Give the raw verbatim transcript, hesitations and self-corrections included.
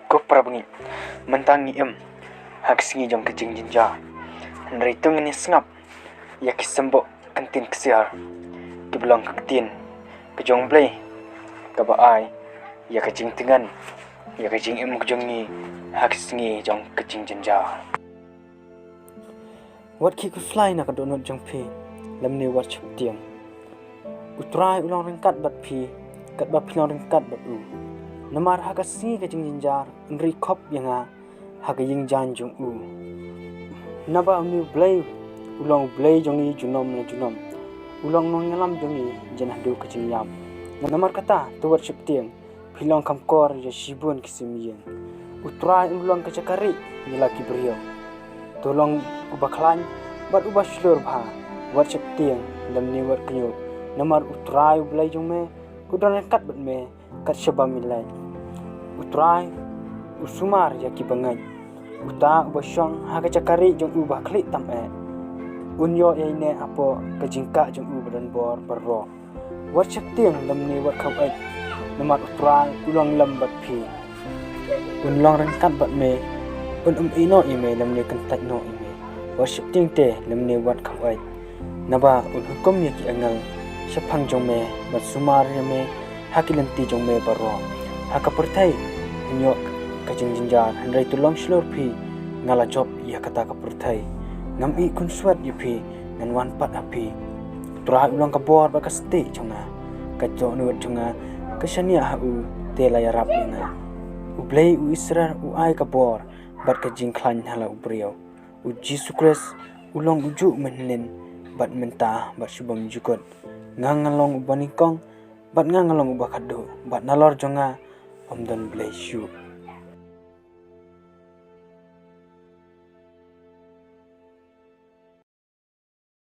Ko para bangeit, mynta ngi im ha ka sngi jong ka jingjynjar. Hynrei to ngin ïa sngap ïa ki symboh kyntien ksiar kiba long ka ktien ka jong U Blei kaba ai ïa ka jingtngen ïa ka jingim ka jong ngi ha ka sngi jong ka jingjynjar. Wat khih khuslai na ka dohnud jong phi, lymne wat sheptieng. U Trai u long ryngkat bad phi, katba phi long ryngkat bad u. Namar ha ka sngi ka jingjynjar, un ri khop ïa nga ha ka ïing jaiñ jong u. Naba une U Blei u long U Blei jong ngi junom la junom. U long nongïalam jong ngi jan haduh ka jingïap. Namar kata, to wat sheptieng, phi long kham kor ïa shibun ki sim ïing. U Trai u long ka jaka rieh ïa la ki briew. To long uba khlaiñ bad uba shlur bha, wat sheptieng, lymne wat kñiuh. Namar U Trai U Blei jong me u don ryngkat bad me kat shaba me leit. U Trai u sumar ïa kiba ngeit. Uta uba shong ha ka jaka rieh jong u ba khlieh tam eh, un ïoh ïaineh hapoh ka jingkah jong u ba donbor baroh. Wat sheptieng, lymne wat khaw-eit, namar U Trai u long lem bad phi. Un long ryngkat bad me, un ym ïehnoh ïa me lymne kyntait noh ïa me. Wat sheptieng te, lymne wat khaw-eit. Naba un hukum ïa ki angel shaphang jong me, bad sumar ïa me ha ki lynti jong me baroh. Ha ka pyrthei un ïoh ka jingjynjar, hynrei to long shlur phi, nga la jop ïa kata ka pyrthei. Ngam ïeh khunswet ïa phi, ngan wan pat ha phi. U Trai u long ka bor bad ka stieh jong nga. Ka dohnud jong nga ka shaniah ha u, te la ïarap ïa nga. U Blei u Israel u ai ka bor bad ka jingkhlaiñ ha la u briew. U Jisu Khrist u long ujuh mynhynnin bad mynta bad shibun jukut. Nga nga long uba nyngkong bad nga nga long uba khatduh, bad nalor jong nga ym don Blei shuh.